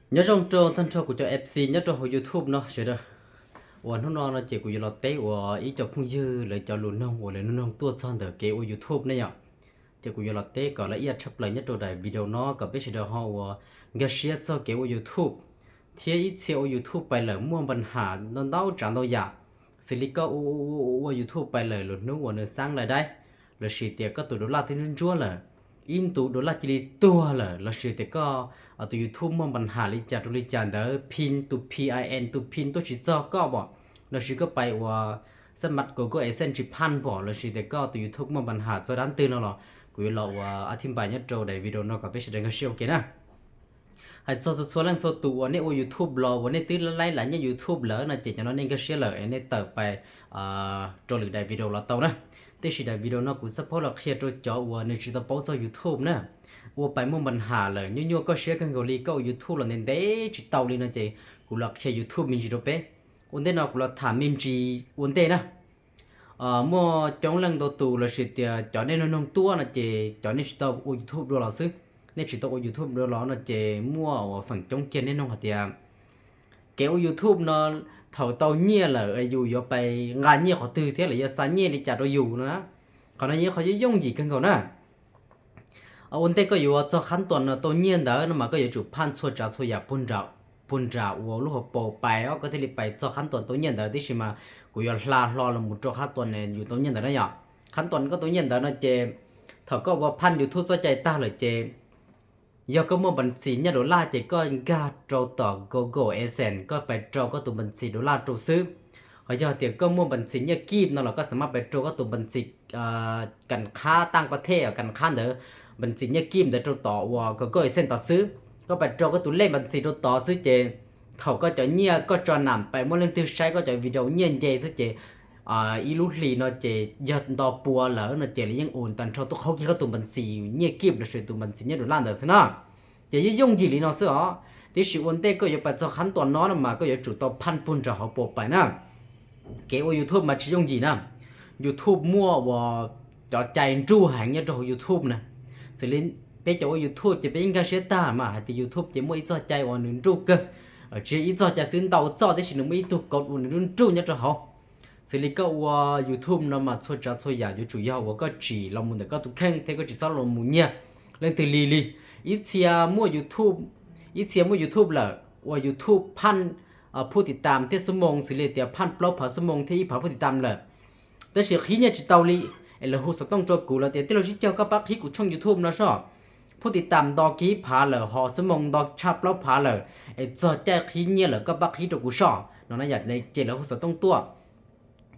Nyob zoo rau tag nrho kuv cov F C nyob rau hauv YouTube no sawv daws. Uas hnub no no ces kuv yuav los teb uas ib co phooj ywg lawv cov lus noog uas lawv noog tuaj txog ntawm kev ua YouTube ne yom. Ces kuv yuav los teb kom lawv ib yam tshaj plaws nyob rau daim video no kom peb sawv daws ho uas nkag siab txog kev ua YouTube, thiab ib txhia ua YouTube pais lawm muaj npa nham ntau ntau tsav ntau yam, xws li koj ua ua ua YouTube pais lawm lwm hnub uas nws xaab lais daib, lossis tias koj tus dollar twb ntsuab ntsuab lawm, ib ntu dollar cia li tuag lawm, lossis tias koj tus YouTube muaj npa nham li cas rau li cas ntawd, pin tus pin, tus pin tuaj tsis txog koj pom, lossis koj pais uas xab mas Google AdSense tsis phaj pom, lossis tias koj tus YouTube muaj npa nham txog dab ntwg no los kuv yuav los uas a thib npais nyob rau daim video no kom peb sawv daws nkag siab ua ke na. Hais txog txhua txhua leej txhua tus uas nej ua YouTube los uas nej twb laib laib nyiaj YouTube lawm no ces cov no nej nkag siab lawm es nej tawm pais rau lwm daim video los tau na. Tiam sis daim video no kuv xab phob los qhia rau cov uas nws tsis tau paub txog YouTube na. Ua pais muaj npa nham lawm, nyuaj nyuaj koj siab kawg nkaus li, koj ua YouTube los ntev ntev tsis tau li no ces kuv los qhia YouTube me ntsis rau peb. Ua ntej no kuv los tham me ntsis ua ntej na. Muaj coob leej ntau tus lossis tias cov nej noog noog tuaj no ces cov nej tsis tau ua YouTube dua los xwb. Nej tsis tau ua YouTube dua los no ces muaj uas feem coob kiag nej noog hais tias kev ua YouTube no thaum tau nyiaj lawm yus yuav pais nqa nyiaj qhov twg thiab lawv yuav xa nyiaj li cas rau yus no na. Qhov no yog qhov yooj yooj yim kawg nkaus na. Ua ntej koj yuav txog khab toas no tau nyiaj ntawd no mas koj yuav tsum phaj txhua tsav txhua yam puag nram uas lub hauv paus pais os, koj thiaj li pais txog khab toas tau nyiaj ntawd. Tiam sis mas kuv yuav hla hlo los mus rau khab toas yus tau nyiaj ntawd na yom. Khab toas koj tau nyiaj ntawd no ces thaum koj ua phaj YouTube txoj cai tag lawm ces yog koj muaj npa ntxis nyiaj dollar ces koj nkag rau tom Google AdSense, koj pais rau koj tus npa ntxis dollar rau xwb. Ho yog tias koj muaj npa ntxis nyiaj kib no los koj xam maj pais rau koj tus npa ntxis kas khab taj pa thej, kas khab ntawd, npa ntxis nyiaj kib ntawd rau tom uas Google AdSense tom xwb. Koj pais rau koj tus lej npa ntxis rau tod xwb ces thaum koj cov nyiaj koj tso nam pais muaj leej twg saib koj cov video nyiaj nce xwb ces ib lub hlis no ces yog nto pua lawm no ces lawv yeej ua tag nrho tuaj qhaub kiag koj tus npa ntxis nyiaj kib lossis tus npa ntxis nyiaj dollar ntawd xwb na. Ces yooj yooj yim li no xwb os. Tiam sis ua ntej koj yuav pais txog khab toas no no mas koj yuav tsum tau phaj puag nram hauv paus pais na. Kev ua YouTube mas tsis yooj yim na. YouTube muaj uas cov cai nruj heev nyob rau hauv YouTube na. Xws li peb cov ua YouTube ces peb yeej nkag siab tag mas hais tias YouTube ces muaj ib txoj cai uas nws nruj kawg. Tsis yog ib txoj cai xwb, ntau txoj, tiam sis nws muaj ib tug code uas nws nruj nruj nyob rau hauv. Xws li koj ua YouTube no mas txhua tsav txhua yam yuav tsum yog uas koj tsim los mus ntawm koj tus kheej thiab koj tsis txhob los mus nyiag leej twg li li. Ib txhia muaj YouTube, ib txhia muaj YouTube lawm uas YouTube phaj phuj tiv tam thiab xuab moos xws li tias phaj plaub phav xuab moos thiab ib phav phuj tiv tam lawm, tab sis qhib nyiaj tsis tau li. Es lawv hu xov tooj rau kuv lawv tias tij laug Tsib Caug koj pab qhib kuv tshooj YouTube no soj, phuj tiv tam nto kiag ib phav lawm ho xuab moos nto tshaj plaub phav lawm, es txog caij qhib nyiaj lawm koj pab qhib rau kuv soj no na yom. Ces lawv hu xov tooj tuaj,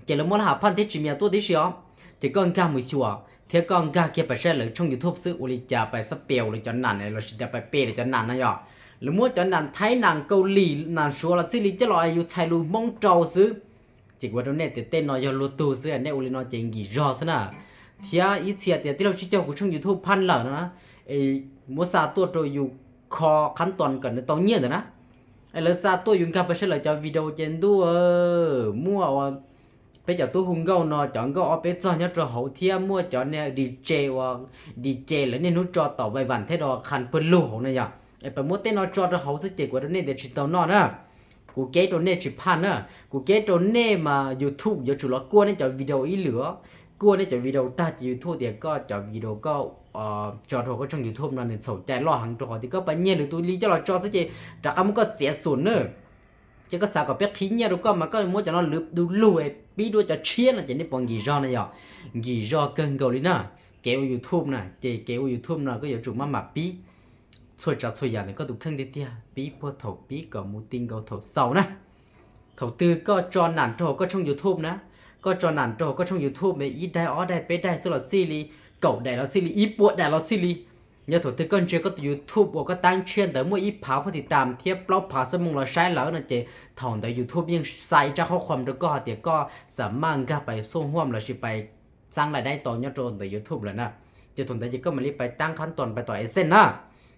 ces lawv muab lab ham phaj thiab tsis mias tuaj tib si os. Ces koj nkag mus xyuas thiab koj nkag kiag pais saib lawv tshooj YouTube xwb ua li cas pais xab peus lawv cov nam lossis tias pais pe lawv cov nam na yom. Lawv muab cov nam Thaib nam Kaus Lim nam Suav los xij li coj los yus txhais lus Hmoob rau xwb. Ces kuv hais rau nej tias tej no yog luag tug xwb, nej ua li no ces nkim zog xwb na. Thiab ib txhia tias tij laug Tsib Caug kuv tshooj YouTube phaj lawm no na, es muab xa tuaj rau yus kho khab toas kom nws tau nyiaj ntawd na. Es lawv xa tuaj yus nkag pais saib lawv cov video ces ntuj, muaj uas peb cov tub hu nkauj no cov nkauj ob peb txog nyob rau hauv thiab muaj cov niag DJ uas DJ lawv niaj hnub tso tom Vai Vam thiab rau qha pawg lug hauv na yom. Es pais muab tej no tso rau hauv xwb ces kuv hais rau nej tias tsis tau noj na. Kuv keb rau nej tsis phaj na. Kuv keb rau nej mas YouTube yuav tsum los kuaj nej cov video ib lwm os. Kuaj nej cov video tag ces YouTube tias koj cov video koj tso rau koj tshooj YouTube no nws txhaum cai loj heev rau qhov tias koj pais nyiag lwm tus li coj los tso xwb ces rov qab muab koj txiav xum na. Ces koj xav kom peb qhib nyiaj rau koj mas koj muab cov no lwv du lug pib dua cov tshiab no ces nej puas nkim zog na yom? Nkim zog kawg nkaus li na. Kev ua YouTube na ces kev ua YouTube no koj yuav tsum maj mam pib txhua tsav txhua yam ntawm koj tus kheej tiag tiag, pib puag thaum pib kom mus ti nkaus thaum xaus na. Thaum twg koj tso nam rau hauv koj tshooj YouTube na, koj tso nam rau hauv koj tshooj YouTube ib daim ob daim peb daim xwb los xij li, kaum daim los xij li, ib puas daim los xij li, yog thaum twg koj ntsia koj tus YouTube uas koj tab tshiab ntawd muaj ib phav phuj tiv tam thiab plaub phav xuab moos los saib lawm no ces thaum ntawd YouTube yeej xa ib tsab qhob qhuam rau koj hais tias koj xam maj nkag pais xuaj huam lossis pais xaab lais daib tau nyob rau ntawm YouTube lawm na. Ces thaum ntawd ces koj mam li pais tab khab toas pais tom AdSense na.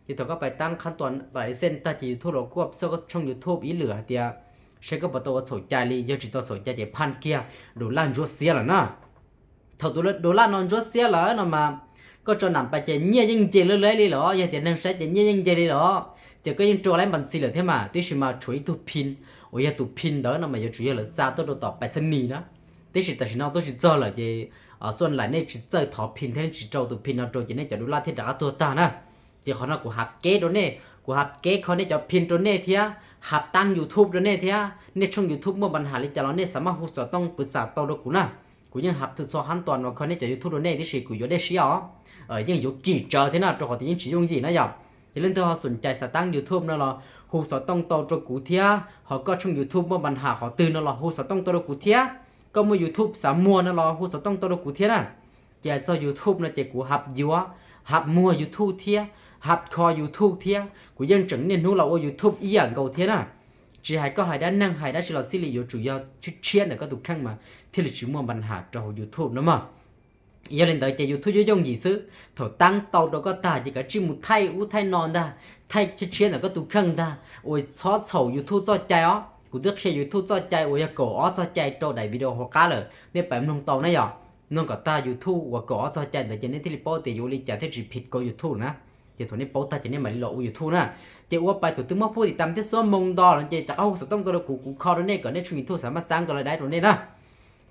Ces thaum koj pais tab khab toas tom AdSense tag ces YouTube los kuaj xwb koj tshooj YouTube ib lwm hais tias saib koj puas tau ua txhaum cai li, yog tsis tau txhaum cai ces phaj kiag, dollar ntsuab xiab lawm na. Thaum tus dollar no ntsuab xiab lawm no mas koj tso nam pais ces nyiaj yeej nce lawm li lawm, yog tias neeg saib ces nyiaj yeej nce li lawm. Ces koj yeej rau laib npas ntxi lawm thiab mas, tiam sis mas tshuav ib tug phin uas yog tus phin ntawd no mas yuav tsum yog lawv xa tuaj rau tom pais xab nis na. Tiam sis tam sim no tuaj tsis txog lawm ces xuaj laim nej tsis txawj thov phin thiab nej tsis rau tus phin no rau ces nej cov dollar thiaj rov qab tuag tag na. Ces qhov no kuv hav kev rau nej, kuv hav kev kho nej cov phin rau nej thiab, hav taab YouTube rau nej thiab. Nej tshooj YouTube muaj npas has li cas los nej xav maj hu xov tooj pw xav tau rau kuv na. Kuv yeej hav txhua hab tos no kho nej cov YouTube rau nej tiam sis kuv yuav dej siab os, yeej yuav kim tsawv thiab na rau qhov tias yeej tsis yooj yim na yom. Ces leej twg ho xum cais xav taab YouTube no los hu xov tooj tau rau kuv thiab, ho koj tshooj YouTube muaj npas has qhov twg no los hu xov tooj tau rau kuv thiab. Koj muaj YouTube xav muag no los hu xov tooj tau rau kuv thiab na. Ces txog YouTube no ces kuv hav yuav, hav muag YouTube thiab, hav kho YouTube thiab, kuv yeej tseem niaj hnub los ua YouTube ib yam nkaus thiab na. Tsis hais koj hais dab neeg hais dab tsi los xij li yuav tsum yog tshiab tshiab ntawm koj tus kheej mas thiaj li tsis muaj npas has rau hauv YouTube no mog. Yog li ntawd ces YouTube yuav yooj yim xwb, thaum taab tau rau koj tag ces kav tsij mus thaij ub thaij no ntag, thaij tshiab tshiab ntawm koj tus kheej ntag, uas txhob txhaum YouTube txoj cai os. Kuv twb qhia YouTube txoj cai uas yog kaum ob txoj cai rau daim video hauv qab lawm, nej pab mloog tau na yom. Mloog kom tag YouTube uas kaum ob txoj cai ntawd ces nej thiaj li paub tias yuav ua li cas thiaj tsis phim rau YouTube na. Ces thaum nej paub tag ces nej mam li los ua YouTube na. Ces ua pais thaum twg muaj phub tiv tam thiab xuab moos nto no ces rov qab hu xov tooj tau rau kuv, kuv kho rau nej kom nej tshooj YouTube xav maj xav nkaus li dai rau nej na.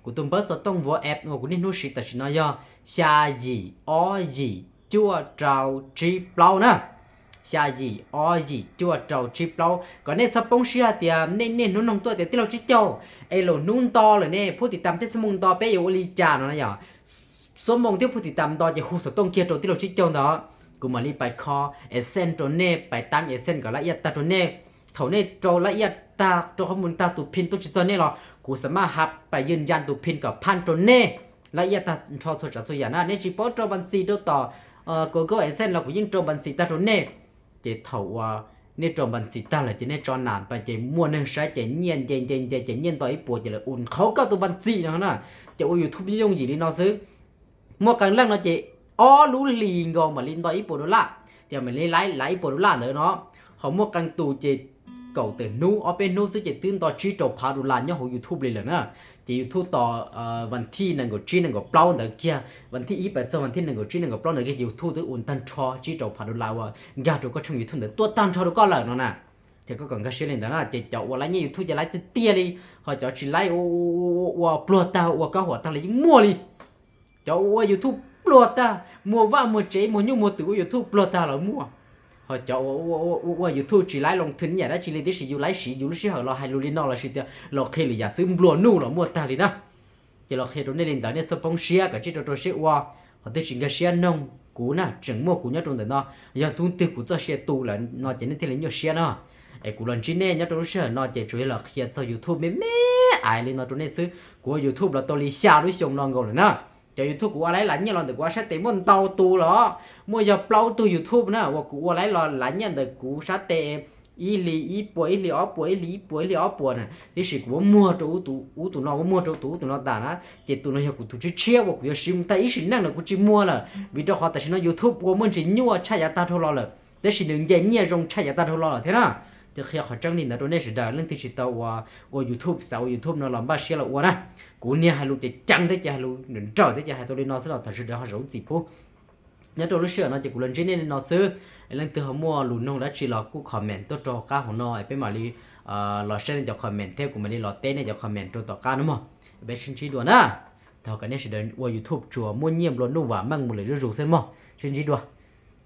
Kuv tus npawb xov tooj WhatsApp uas kuv niaj hnub siv tam sim no yog xya yim ob yim cuaj rau tsib plaub na. Xya yim ob yim cuaj rau tsib plaub. Kom nej txhob poob siab hais tias nej niaj hnub noog tuaj tias tij laug Tsib Caug, es lwm hnub nto lawm ne, phub tiv tam thiab xuab moos nto peb yuav ua li cas no na yom. Xuab moos thiab phub tiv tam nto ces hu xov tooj kiag rau tij laug Tsib Caug ntawd, kuv mam li pais kho AdSense rau nej, pais taab AdSense kom laj iaj tag rau nej. Thaum nej rau laj iaj tag rau qhov mus tag tus phin tuaj tsis txog nej los kuv xav maj hav pais ywj ncaj tus phin kom phaj rau nej laj iaj tag nrho txhua tsav txhua yam na. Nej tsis paub rau npas ntxi rau tom Google AdSense los kuv yeej rau npas ntxi tag rau nej. Ces thaum uas nej rau npas ntxi tag lawm ces nej tso nam pais ces muaj neeg saib ces nyiaj nce nce nce ces nyiaj nto ib puas ces lawv ua qhauv koj tus npas ntxi no na. Ces ua YouTube yooj yim li no xwb. Muaj qee leej no ces ob lub hlis nkaus mam li nto ib puas dollar, ces mam li laib laib ib puas dollar ntawd no. Ho muaj qee tus ces kaum tawm hnub ob peb hnub xwb ces twb nto tsib rau phav dollar nyob hauv YouTube li lawm na. Ces YouTube tos vas thij nees nkaum tsib nees nkaum plaub ntawd kiag, vas thij ib pais txog vas thij nees nkaum tsib nees nkaum plaub ntawd kiag YouTube twb ua tag nrho tsib rau phav dollar uas nkag rau koj tshooj YouTube ntawd tuaj tag nrho rau koj lawm no na. Ces koj kom nkag siab li ntawd na, ces cov uas laib nyiaj YouTube ces laib tiag tiag li, ho cov tsis laib ua pluag tag ua kab huam tag li yeej muaj li. Cov ua YouTube pluag tag, muag vaj muag tsev muag nyuj muag twm ua YouTube pluag tag los muaj. Ho cov ua ua YouTube tsis laib loo thwm yam dab tsi li, tiam sis yus laib siv yus lub sij hawm los hais lus li no lossis tias los qhia lwm yam xwb nplua nuj los muaj tag li na. Ces los qhia rau nej li ntawd, nej txhob poob siab, kav tsij rau rau siab ua. Qhov twg tsis nkag siab noog kuv na, tseem muaj kuv nyob rau ntawm no. Yog hnub twg kuv txoj sia tu lawm no ces nej thiaj li nyuaj siab no. Es kuv los ntsib nej nyob rau lub sij hawm no ces tsuas yog los qhia txog YouTube me me ais li no rau nej xwb. Kuv ua YouTube los tau li xya lub xyoo no nkaus lawm na. Cov YouTube kuv ua laib lav nyiaj los ntawm kuv ua sab tes muaj ntau tus los, muaj yog plaub tug YouTube na uas kuv ua laib los lav nyiaj ntawm kuv sab tes ib hlis ib puas, ib hlis ob puas, ib hlis ib puas, ib hlis ob puas na, tiam sis kuv muab muag rau ub tus ub tus no, muab muag rau tus ub tus no tas na. Ces tus no yog kuv tus tshiab tshiab uas kuv yuav siv mus tag ib sim neej los kuv tsis muag lawm, vim rau qhov tam sim no YouTube ua muaj ntsis nyuaj tshaj yav tag dhau los lawm, tiam sis nws nce nyiaj zoo tshaj yav tag dhau los lawm thiab na. Ces qhia qhov tseeb li ntawd rau nej sawv daws, leej twg tsis tau ua, ua YouTube, xav ua YouTube no los npaj siab los ua na. Kuv niag hais lus ces ceev thiab ces hais lus nrawm thiab ces hais tau li no xwb los thov sawv daws ho zaum txim pub. Nyob rau lub sij hawm no ces kuv los ntsib nej li no xwb. Leej twg ho muaj lus nug dab tsi los kuj comment tuaj rau qab hauv no es peb mam li los saib nej cov comment thiab kuv mam li los teb nej cov comment rau tom qab no mog. Peb sib ntsib dua na. Thov kom nej sawv daws ua YouTube tsuas muaj nyiaj nplua nuj vam meej mus lawm zuj zus xwb mog. Sib ntsib dua.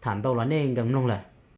Tham ntau los nej nkees mloog lawm.